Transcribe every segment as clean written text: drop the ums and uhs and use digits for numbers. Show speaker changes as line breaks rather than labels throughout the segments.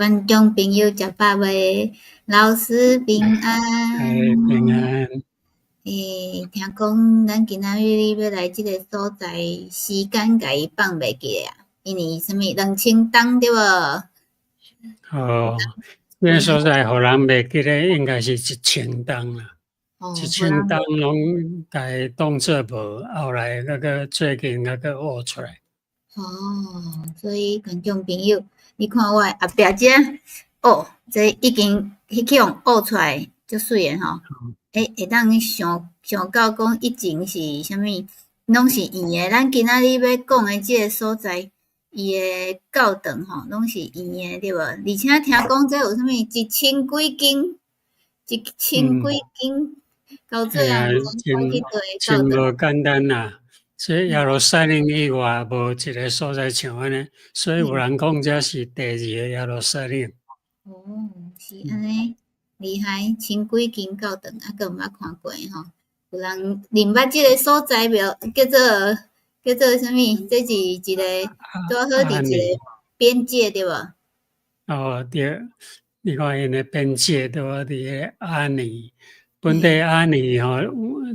觀眾朋友食飽未？老師平安。
欸，平安。
欸，聽講咱今仔日欲來這個所在，時間共伊放袂記啊，因為啥物2000冬對無？
哦，這個所在予人袂記得，應該是一千冬啦。一千冬攏共伊當做無，後來閣閣最近閣閣挖出來。
哦，所以觀眾朋友，你看我的後壁這，哦，這已經彼去予挖出來，足媠的吼。欸，會當想想到講以前是啥物，攏是圓的。咱今仔日欲講的這個所在，伊的教堂吼，攏是圓的，對無？而且聽講這有啥物一千幾間，一千幾間，到最後
真真無簡單啦。這耶路撒冷以外，無一個所在像按呢，所以有人講這是第二個耶路撒冷。
哦，是按呢，厲害，千幾間教堂，猶閣毋捌看過吼。有人認捌這個所在無？叫做啥物？這是一個拄好佇一個邊界對無？
哦，對，你看𪜶的邊界拄好佇彼阿尼，本地阿尼吼，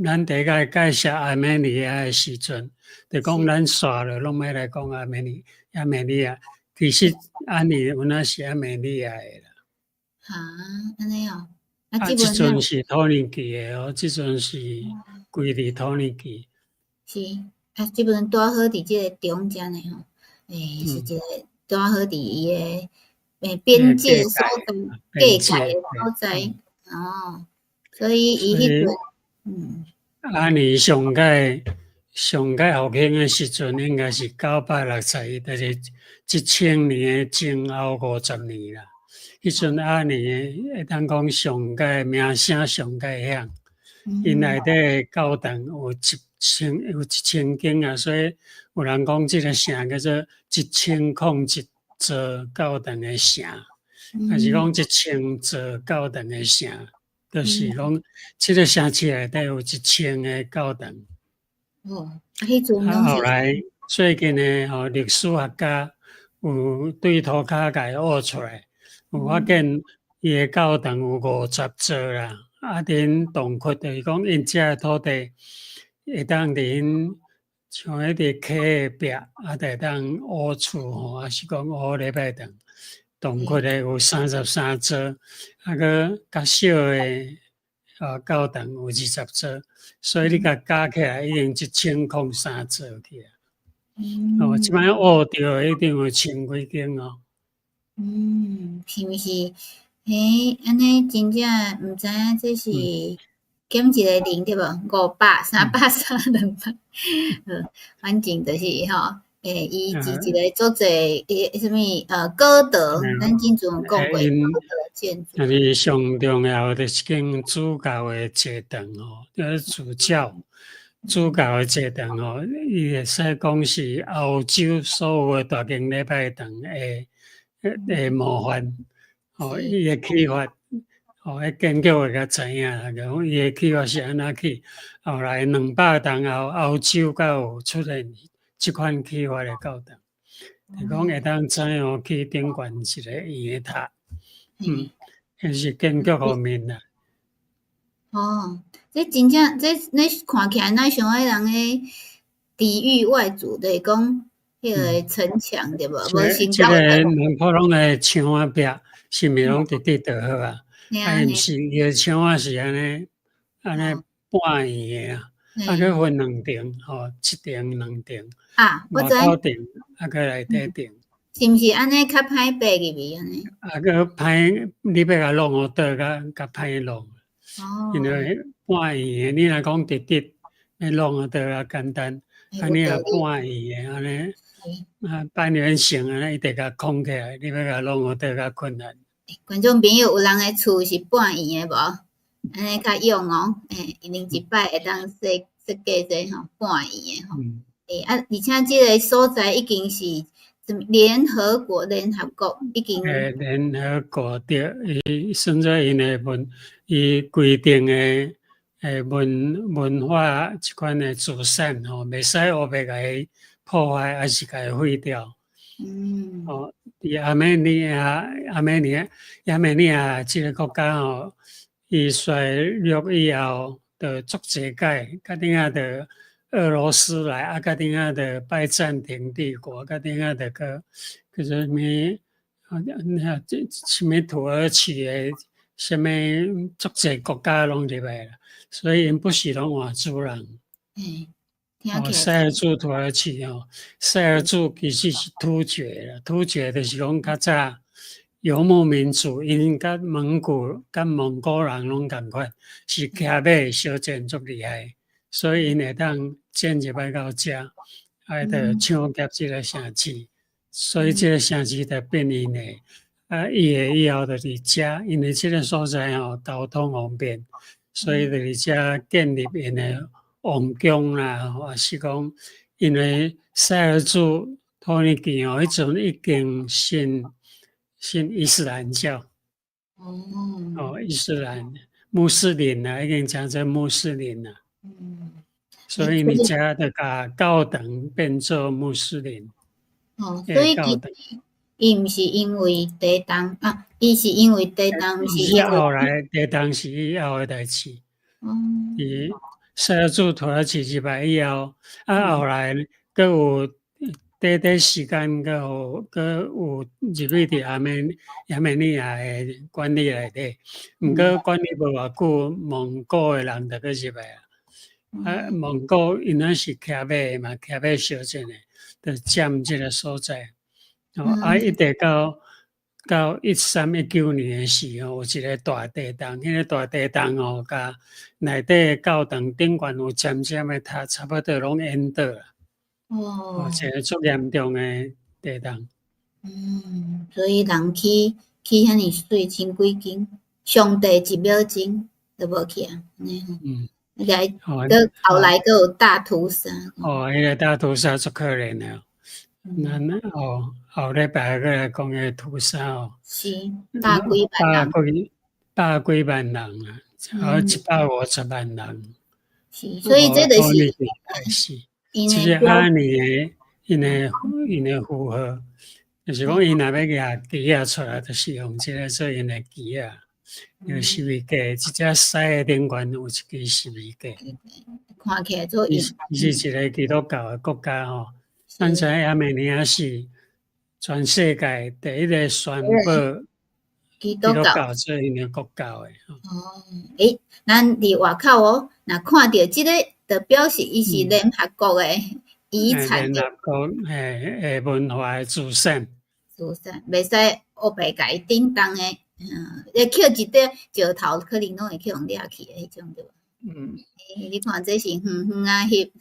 咱第一擺介紹亞美尼亞的時陣，就講咱煞落攏欲來講亞美尼亞美尼亞，其實阿尼有哪是亞美尼亞的啦。
哈，按呢哦。
啊，這陣是土耳其的哦，這陣是歸佇土耳其。
是，啊，這本拄好佇這個中間的吼，欸，是一個拄好佇伊的欸邊界所在，界界的所在，哦，所以伊彼陣，
阿尼上蓋上蓋復興的時陣，應該是961，就是1000年的前後50年啦。彼陣阿尼會當講上蓋名聲上蓋響，𪜶內底教堂有一千間啊，所以有人講這個城叫做1001座教堂的城，還是講一千座教堂的城，就是講這個城市內底有一千个教堂。
哦，彼陣
啊，後來最近的吼歷史學家有對塗跤共伊挖出來，有發現伊的教堂有50座啦。啊，佇𪜶洞窟就是講𪜶遮的土地會當佇𪜶像彼個溪的壁，啊，就會當挖厝吼，還是講挖禮拜堂。洞窟的有33座，啊，閣較小的啊教堂有20座，所以你共加起來已經1003座去啊。哦，這擺挖著一定有千幾間哦。
嗯，是毋是？欸，按呢真正毋知影這是減一個零對無？五百、三百、三兩百，好，反正就是吼，欸，伊是一個足濟伊啥物歌德，咱之前有講過歌德建築。
就是上重要的一間主教的座堂吼，就是主教主教的座堂吼，伊會使講是歐洲所有的大間禮拜堂的模範。哦，伊的起法，哦，彼建築會較知影啦，講伊的起法是按怎起，後來200冬後，歐洲才有出現這款起法的教堂，就講會當怎樣去頂懸一個圓的塔，彼是建築方面啦。
哦，這真正這你看起來若像彼人咧抵禦外族，就是講彼個城牆對無？無先
這個咱普通的牆仔壁，是毋是攏直直就好啊？啊，毋是，伊的牆仔是按呢按呢半圓的啊，啊，閣分兩層，吼，一層兩層。
啊，我知。
外口層，啊，閣內底層。
是毋是按呢較歹爬入去按呢？
啊，閣歹，你欲共弄予倒，較較歹弄。
哦。
因為半圓的，你若講直直，欲弄予倒較簡單。啊，你若半圓的按呢，啊，半圓形按呢，伊就共空起來，你欲共弄予倒較困難。
觀眾朋友，有人的厝是半圓的無？按呢較勇哦，欸，啉一擺會當設計這吼半圓的吼。欸，啊，而且這個所在已經是聯合國已經。
欸，聯合國對，伊算做𪜶的文，伊規定的欸文化這款的資產吼，袂使烏白共伊破壞，還是共伊毀掉。哦，佇亞美尼亞、亞美尼亞、亞美尼亞這个國家吼，伊衰落以後，就足濟改，較頂仔就俄羅斯來，啊，較頂仔就拜占庭帝國，較頂仔就閣叫做啥物？啊，那這啥物土耳其的，啥物足濟國家攏入來啦，所以𪜶不時攏換主人。哦，塞爾柱土耳其哦，塞爾柱其實是突厥啦，突厥就是講較早游牧民族，𪜶佮蒙古、佮蒙古人攏仝款，是騎馬相戰足厲害，所以𪜶會當進入來到遮，啊，就搶劫這个城市，所以這个城市就變𪜶的。啊，伊的以後就佇遮，因為這个所在吼交通方便，所以就佇遮建立𪜶的王宮啦，或是講，因為塞爾柱土耳其哦，彼陣已經信伊斯蘭教。哦，伊斯蘭穆斯林啦，已經稱做穆斯林啦。所以𪜶遮就共教堂變做穆斯林。
哦，所以其實伊毋是因為地動啊，伊是因為地動，毋是因為
後來地動是以後的代誌。伊塞爾柱土耳其入來以後，啊後來閣有短短時間，閣有入去佇亞美尼亞的管理內底，毋過管理無偌久，蒙古的人就閣入來啊。啊，蒙古𪜶咱是騎馬的嘛，騎馬相戰的，就佔這个所在。哦，啊，一直到1319年的時候，有一个大地動，彼个大地動哦，共內底教堂頂懸有尖尖的塔，差不多攏淹倒啦。一个足嚴重的地動。
嗯，所以人起遐爾媠，真幾間，上帝一秒鐘就無去啊，按呢吼。來，閣後來閣有大屠殺。
哦，彼个大屠殺足可憐的。咱哦，後禮拜閣來講彼個屠殺哦。
是，百幾萬人。
百幾萬人啊，啊，150萬人。
是，所以這就是。
是，這是阿尼的，𪜶的符號，就是講𪜶若欲舉旗仔出來，就是用這个做𪜶的旗仔。有十字架，這隻獅的頂懸有一支十字架。
看起來做
伊是一个基督教的國家吼。咱知影亞美尼亞是全世界第一个宣布
基督
教做𪜶的國教的。
哦，欸，咱佇外口哦，若看著這个，就表示伊是聯合國的遺產。
聯合國的文化的資產。
資產，袂使烏白共伊叮當的，你抾一塊石頭，可能攏會去予掠去的彼種對無？欸，你看這是遠遠仔翕。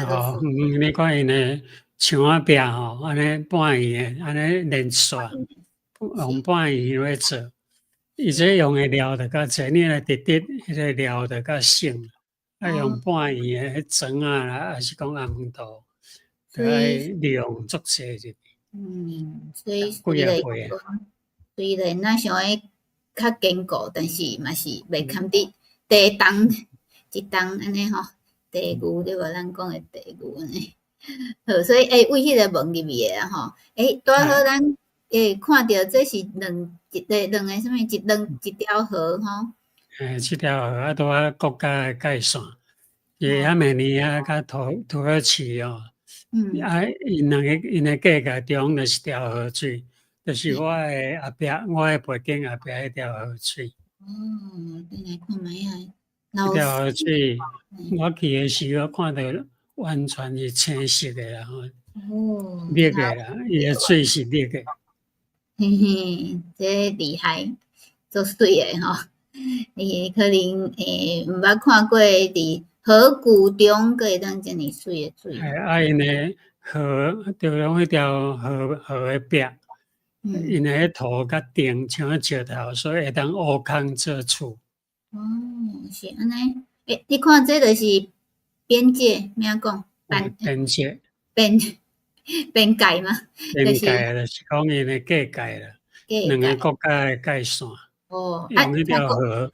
哦，你看𪜶的牆仔壁吼，按呢半圓的，按呢連線，用半圓來做。伊這用的料就較濟，你若直直彼个料就較省。啊，用半圓的彼磚仔啦，抑是講紅土，就愛利用足濟入去。
嗯，所以雖然咱想欲較堅固，但是嘛是袂堪得地動一動按呢吼。地牛對無？咱講的地牛按呢。好，所以欸，為彼个門入去的啦吼。欸，拄好咱欸看著這是兩一个兩个啥物？一兩一條河吼。
欸，這條河啊，拄仔國家的界線，伊亞美尼亞佮土耳其哦。啊，𪜶兩个𪜶的界界中就是條河水，就是我的後壁，我的背景後壁彼條河水。
哦，恁來看覓仔。
彼條河水，我去的時候看著完全是青色的啦，吼。綠的啦，伊的水是綠的。
嘿嘿，這厲害，足媠的吼。你可能欸，毋捌看過佇河谷中，閣會當遮爾媠的水。
欸，啊，𪜶的河，就講彼條河的壁，𪜶的土較硬，像石頭，所以會當挖空做厝。
哦，是按呢。欸，你看這就是邊界，欲按怎講？
邊界。
邊界嗎？
邊界就是講𪜶的界界啦，兩个國家的界線。用彼條河，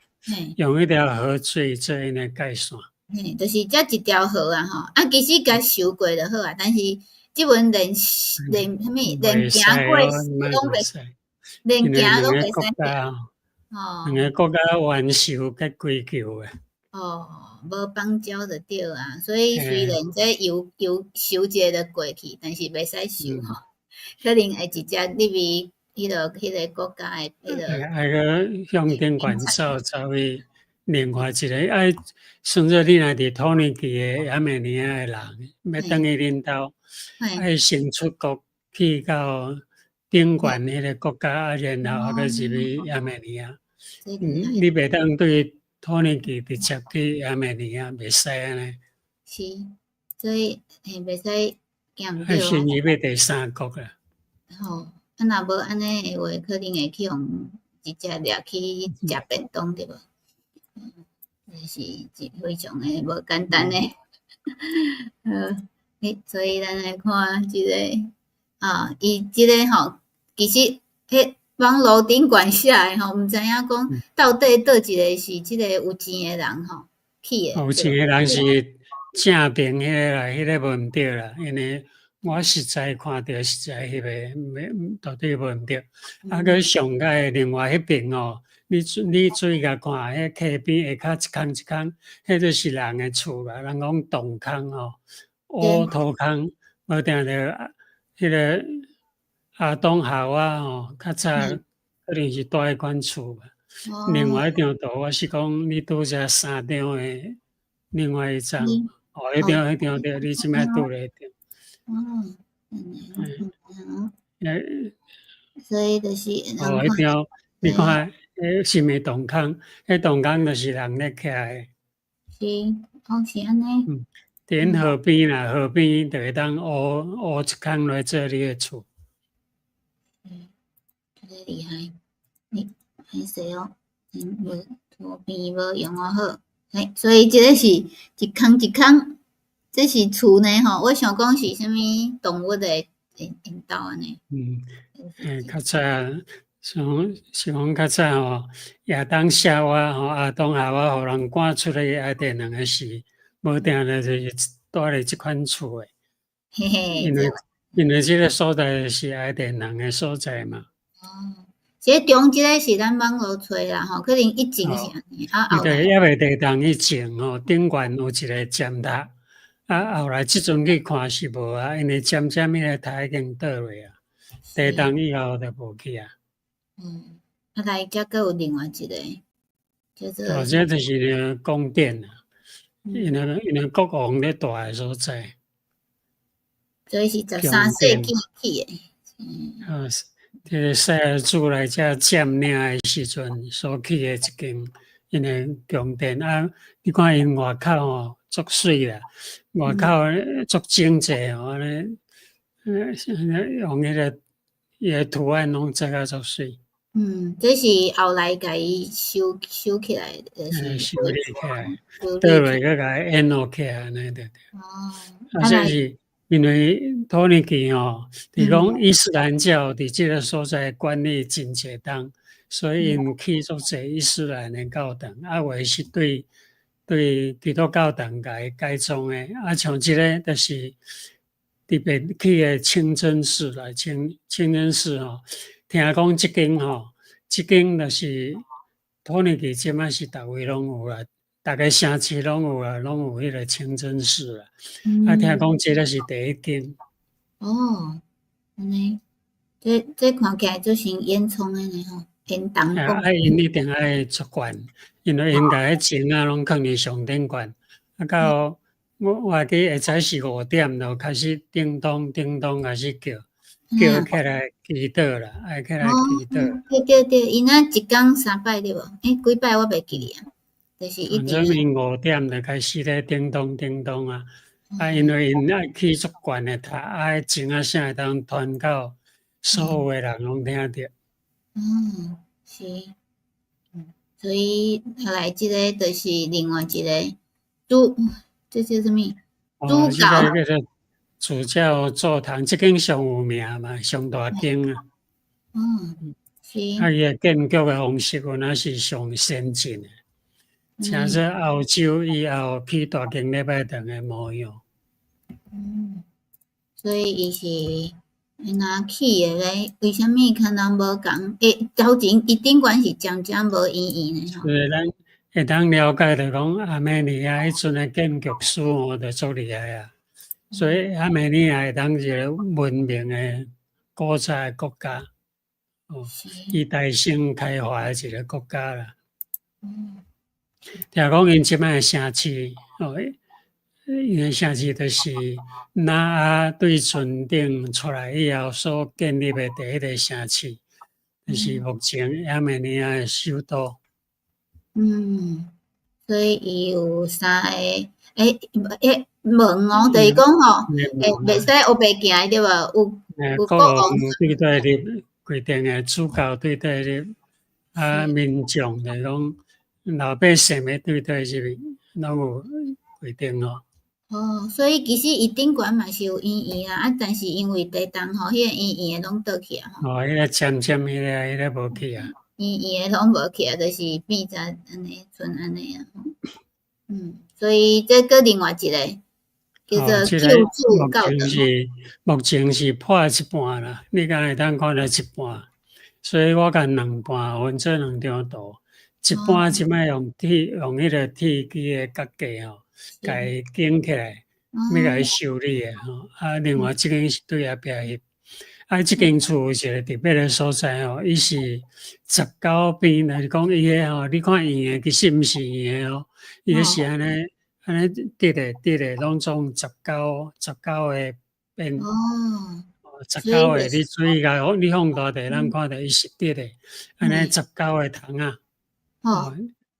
用彼條河水做𪜶的界線。
嘿，就是這一條河啊，吼，啊，其實共修過就好啊，但是這陣連連啥物連行過攏袂，連行攏袂使。
哦，兩个國家冤仇佮追究的。
哦，無邦交就對啊，所以雖然這遊遊收一下就過去，但是袂使收吼，可能會直接入去彼個國家的彼個。
愛閣向頂懸走走去另外一個，愛算做你若佇土耳其的亞美尼亞的人，欲轉去恁兜，愛先出國去到頂懸彼个國家，啊，然後閣入去亞美尼亞。你袂當對土耳其直接去亞美尼亞，袂使按呢。
是，所以嘿袂使行毋對。
愛先入去第三國啊。
吼，啊若無按呢的話，可能會去予直接掠去食便當對無？這是一非常的無簡單的。好，所以咱來看這个啊，伊這个吼，其實彼網路頂懸寫的吼，毋知影講到底佗一个是這个有錢的人吼起的。
有錢的人是正邊彼个啦，彼个無毋對啦，因為我實在看著實在彼個袂到底無毋對。啊，閣上蓋另外彼邊哦，你注意共看，彼溪邊下跤一空一空，彼就是人的厝啦。人講洞空吼，烏土空，無定著彼个亞當夏娃吼，較早可能是蹛彼款厝吧。另外一張圖，我是講你拄則三張的另外一張，哦，彼張對，你這擺拄咧彼張。
哦，嗯，所以就是。
哦，彼張你看，彼是毋是洞空？彼洞空就是人咧徛的。
是，哦，是按呢。
嗯，佇河邊啦，河邊就會當挖挖一空來做你的厝。
嗯，這个厲害，欸，歹勢哦，無圖片無用偌好，欸，所以這个是一空一空，這是厝呢吼，我想講是啥物動物的𪜶兜按呢。
嗯，欸，較早是講較早吼，亞當夏娃吼，亞當夏娃予人趕出去伊甸園的時，無定著就是蹛佇這款厝的。
嘿嘿，
因為這个所在是伊甸園的所在嘛。
哦，這中這个是咱網路揣啦吼，可能以前是按呢，啊後來。
對，猶未地動以前吼，頂懸有一个尖塔，啊後來這陣去看是無啊，因為漸漸彼个塔已經倒落啊，地動以後就無去啊。
嗯，啊來遮閣有另外一个，叫做。
哦，這就是宮殿啊，因為國王咧蹛的所在。
所以是13世紀起的。嗯。
啊，這个塞爾柱來遮佔領的時陣所起的一間𪜶的宮殿啊，你看𪜶外口吼足媠啦，外口足整齊吼，按呢，用彼个伊的圖案攏做甲足媠。
嗯，這是後來共伊修修起來的，
是修理起來，倒落閣共伊掩護起來，按呢對對。
哦。
啊，這是因為土耳其吼，佇講伊斯蘭教佇這个所在管理真濟冬，所以𪜶起足濟伊斯蘭的教堂，啊有的是對基督教堂共伊改裝的，啊像這个就是特別起的清真寺啦，清真寺吼，聽講這間吼，這間就是土耳其這擺是逐位攏有啦，逐个城市攏有啦，攏有彼个清真寺啦。啊，聽講這个是第一間。
哦，按呢，這看起來做像煙囪的呢吼，煙囱。
啊，𪜶一定愛足懸，因為𪜶共彼鐘仔攏囥佇上頂懸，啊到我記會使是5點就開始叮咚叮咚開始叫，叫起來祈禱啦，愛起來祈禱。
對對對，𪜶那一工三擺對無？欸，幾擺我袂記得啊，就是一
反正𪜶5點就開始咧叮咚叮咚啊，啊，因為𪜶愛起足懸的塔，啊，彼鐘仔聲會當傳到所有的人攏聽著。
嗯，是，所以後來這个就是另外一个主，這叫啥物？
主教。這個叫做主教座堂，這間上有名嘛，上大間啊。
嗯，是。
啊，伊的建築的方式有若是上先進的，像說歐洲以後起大間禮拜堂的模樣。
嗯，所以伊是按怎起的咧？為啥物牽人無仝？欸，頭前伊頂懸是漸漸無圓圓的吼。
所以咱會當了解著講，亞美尼亞彼陣的建築師吼，就足厲害啊。所以亞美尼亞會當一個文明的古早的國家，哦，伊大成開發的一個國家啦。聽講𪜶這擺的城市，哦，𪜶的城市就是挪亞對船頂出來以後所建立的第一個城市，就是目前亞美尼亞的首都。
嗯，所以伊有三個，欸欸門哦，就是講吼，欸，袂使烏白行對無？有
國王對對立規定的主教對對立，啊，民眾就是講老百姓欲對對入去，攏有規定哦。
哦，所以其實伊頂懸嘛是有圓圓啊，啊，但是因為地動吼，彼個圓圓的攏倒去啊。
哦，彼個尖尖彼個無去啊。
圓圓的攏無去啊，就是變做按呢，賰按呢啊。所以這閣另外一個叫做救主教堂。
目前是破一半啦，你敢會當看著一半，所以我共兩半分做兩張圖，一半這擺用鐵用彼個鐵機的角架吼，共伊捲起來，欲共伊修理的吼。啊，另外這間是對後壁翕。啊，這間厝有一個特別的所在吼，伊是十九邊，就是講伊个吼，你看圓的，其實毋是圓的哦，伊个是按呢按呢直的直的，攏總十九個邊。十九個，你注意共你放大著咱看著伊是直的，按呢十九個窗仔。
哦，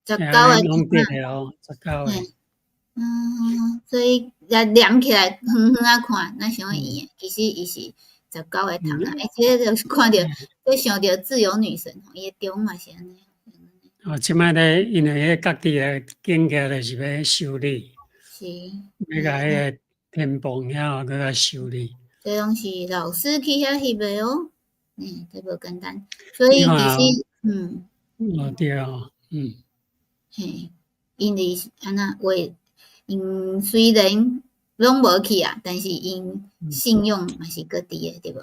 十九個
攏直的哦，十九個。
嗯，所以來連起來，遠遠仔看，若像圓的，其實伊是十九個窗仔，欸，這個就是看著，這想著自由女神，伊的中嘛是按呢。
哦，這擺咧，因為彼個角佇咧建起來，就是欲修理，欲共彼個天棚遐閣共修理。
這攏是老師去遐翕的哦，這無簡單，所以其實，
哦對哦，
嘿，因為是按怎話，𪜶雖然攏無去啊，但是𪜶信仰嘛是閣佇的，對無？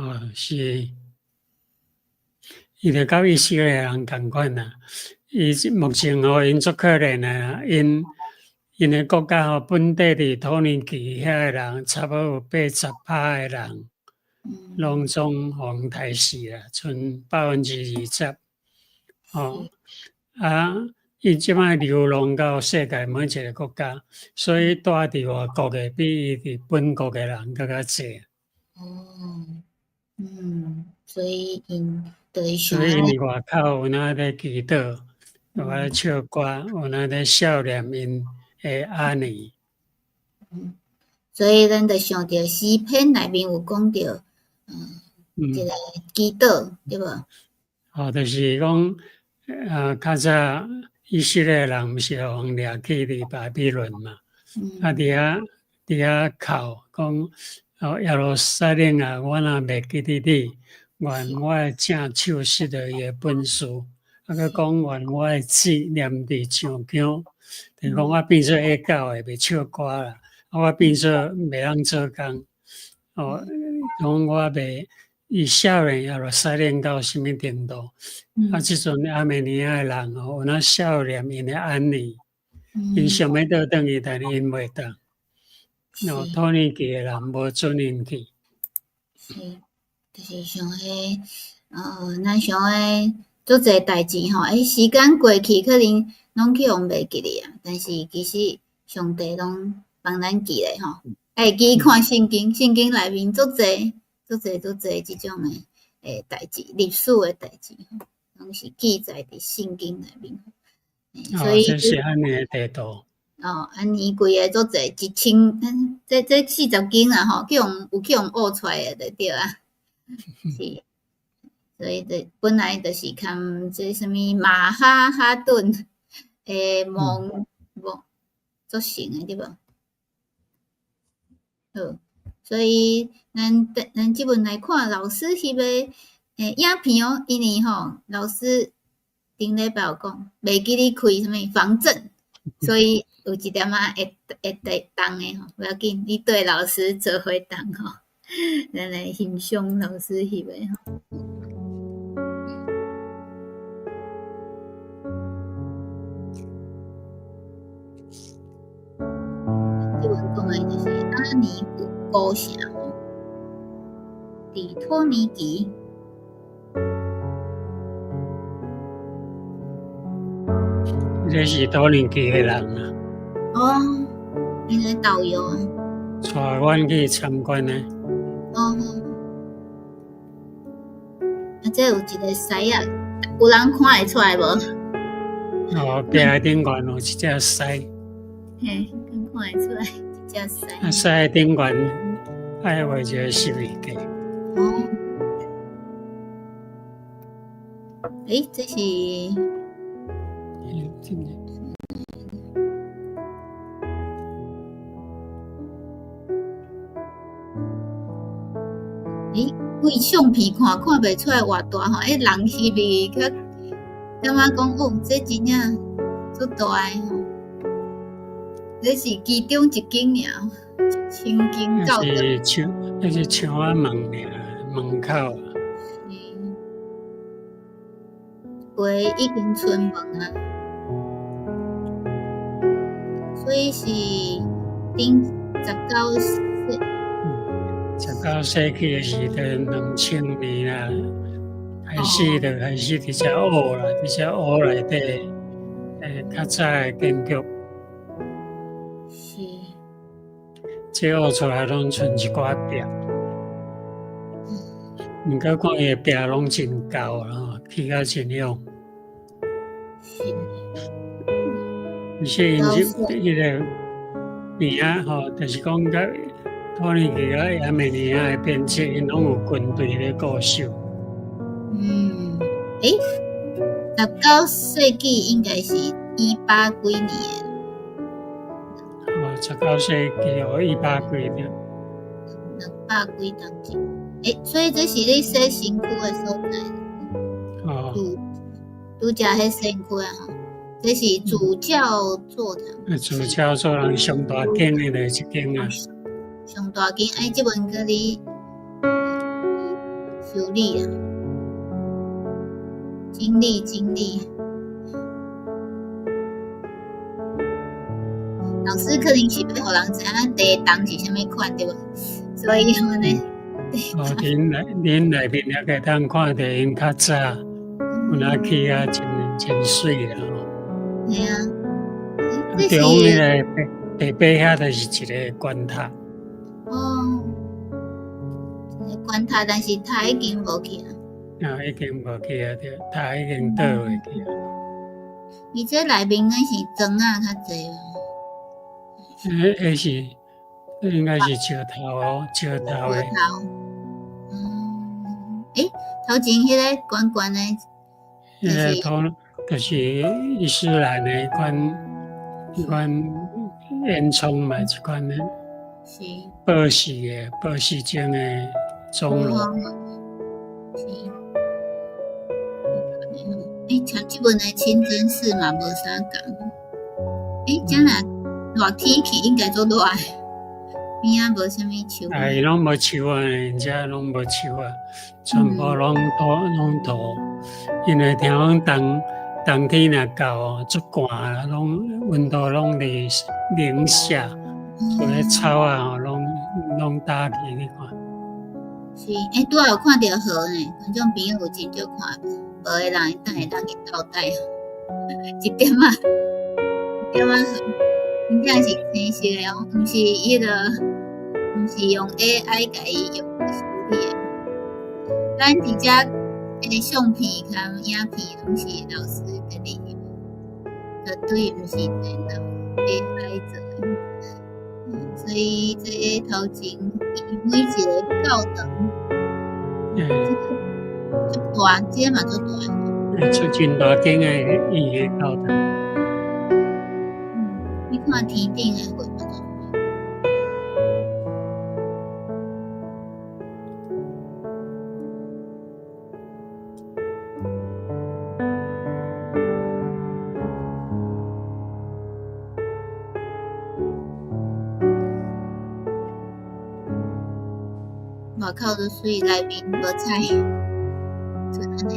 哦，是。伊就佮以色列人仝款啊，伊目前吼，𪜶足可憐的啊，𪜶的國家吼，本地佇土耳其遐的人，差不多有80%的人，攏總予人刣死啦，賰20%。哦，啊，伊這擺流浪到世界每一個國家，所以蹛佇外國的比伊佇本國的人閣較濟。
哦，所以𪜶就是
所以𪜶佇外口有影咧祈禱，有咧唱歌，有影咧數念𪜶的阿尼。
所以咱就想著詩篇內面有講著，這個祈禱，對無？
哦，就是講，較早以色列人毋是予人掠去佇巴比倫嘛？啊，佇遐哭講，哦，耶路撒冷啊，我若袂記得你，願我的正手失落伊的本事，啊，閣講願我的舌黏佇上腔，就是講我變做會狗的，袂唱歌啦，啊，我變做袂曉做工，哦，講我袂伊少年耶路撒冷到啥物程度？啊，這陣亞美尼亞的人吼，有影數念𪜶的安尼，𪜶想欲倒轉去，但是𪜶袂當。哦，土耳其的人無准𪜶去。
是，就是像彼，咱想彼足濟代誌吼，欸，時間過去可能攏去予袂記得啊，但是其實上帝攏幫咱記咧吼。會記看聖經，聖經內面足濟、足濟、足濟這種的欸代誌，歷史的代誌，攏是記載佇聖經內面。所以
這是按呢的地圖。
哦，按呢規个足濟一千，這40間啦吼，去予有去予挖出來的就對啊。是，所以就本來就是含這啥物馬哈哈頓的墓墓組成的對無？好，所以咱這陣來看老師翕的欸影片哦，因為吼老師頂禮拜有講，袂記得開啥物防震。所以有一點仔會動的吼，無要緊，你綴老師做伙動吼，咱來欣賞老師翕的吼。這陣講的就是阿尼古古城吼，佇土耳其。
這是土耳其的人啊。
哦，𪜶个導遊啊。
帶阮去參觀的。
哦。啊，這有一个獅仔，有人看會出來無？
哦，壁頂懸有一隻獅。
嘿，敢看會出來一隻獅。
啊，獅頂懸愛畫一個十字架。
哦。欸，這是。欸，對相片看看袂出來偌大吼，欸，人翕去較感覺講哦，這真正足大的吼。這是其中一間爾，清間教堂。
那是牆，那是牆仔門爾，門口。
是。有的已經出門啊，所以是頂19世。
19世紀的時陣，2000年啦，開始就開始佇遮挖啦，佇遮挖內底，較早的建築。
是。
這挖出來攏賰一寡壁。毋過看伊的壁攏真厚啦，起甲真勇。
是。
而且𪜶這彼个邊仔吼，就是講佮土耳其佮亞美尼亞的邊界，𪜶攏有軍隊咧固守。
嗯，欸，19世紀應該是一八幾年。
哦，19世紀哦，一八幾年。
兩百幾當前，欸，所以這是咧洗身軀的所在。
哦。
拄拄才彼身軀啊吼，這是主教座堂。
主教座堂上大間的就是這間啊。
上大間，哎，這陣閣咧修理啊，整理整理。老師可能是欲予人知影地洞是啥物款對無？所以按呢。
哦，恁內面也會當看著𪜶較早，有哪起啊真真媠啦吼。
嘿啊。
中彼個地底遐就是一個關塔。
哦，一個關塔，但是塔已經無去啊。
啊，已經無去啊，對，塔已經倒落去啊。
伊這內面敢是磚仔較濟。
彼是，應該是石頭哦，石頭的。
石頭。嗯，欸，頭前彼个懸懸的。
彼个土就是伊斯蘭的彼款，彼款煙囪嘛，這款的。
是。
寶石的寶石種的鐘樓。
是。欸，像這陣的清真寺嘛，無啥仝。欸，這若熱天氣應該足熱的，邊仔無啥物樹。
啊，伊攏無樹啊，𪜶遮攏無樹啊，全部攏土，攏土。因為聽講冬天若到哦，足寒啦，攏溫度攏佇零下，所以草啊吼，攏焦去，你看。
是，欸，拄仔有看著河呢，觀眾朋友有真少看無，無的人等會當去鬥躉，一點仔，一點仔河，真正是青色的哦，毋是彼个，毋是用 AI 共伊用處理的。咱佇遮的相片佮影片攏是老師家己翕，絕對毋是電腦 AI 做的。所以這個頭前伊每一個教堂，足大，這個嘛足大。
欸，出真大間的伊的教堂。
嗯，你看天頂的花嘛足。外口足媠，內面無彩，賰按呢。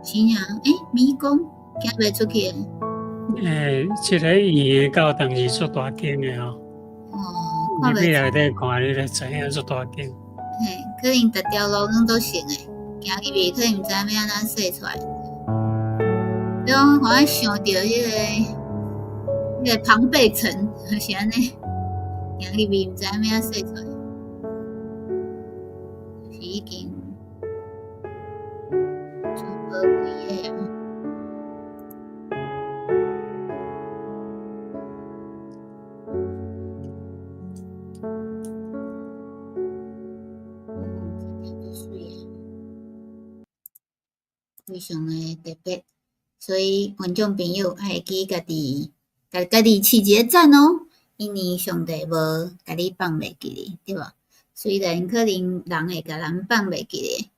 是啊，欸，迷宮行袂出去。
欸，這个圓的教堂是足大間的吼。
哦，入
去內底看，你就知影足大間。
嘿，可能逐條路攏都成的，行入去可能毋知欲按怎踅出來。你講我想著彼个龐貝城，是按呢，行入去毋知欲按怎踅出來，是已經全無規个啊。非常的特別，所以觀眾朋友愛會記家己，共家己飼一個讚哦，因為上帝無共你放袂記你，對無？雖然可能人會共人放袂記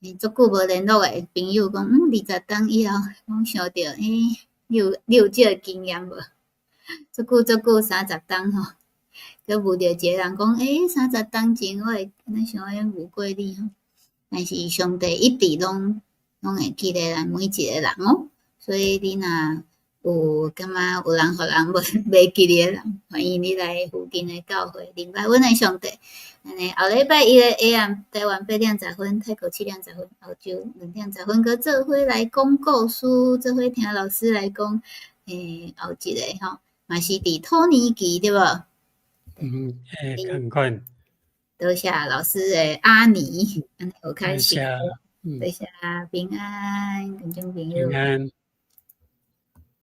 咧，足久無聯絡的朋友講，20冬以後，講想著，欸，你有這个經驗無？足久足久30冬吼，閣遇著一個人講，欸，三十冬前我會按呢想講遇過你吼，但是上帝一直攏會記得咱每一個人哦，所以你若有感覺有人予人袂記得的人，歡迎你來附近的教會認捌阮的上帝。按呢後禮拜一的下暗，台灣8點10分，泰國7點10分，澳洲2點10分，閣做伙來講故事，做伙聽老師來講，欸，後一个吼，嘛是佇土耳其對無？
嗯，欸，仝款。
多謝老師的阿妮，按呢有開心。
嗯，
多謝平安，觀眾朋友。
平安。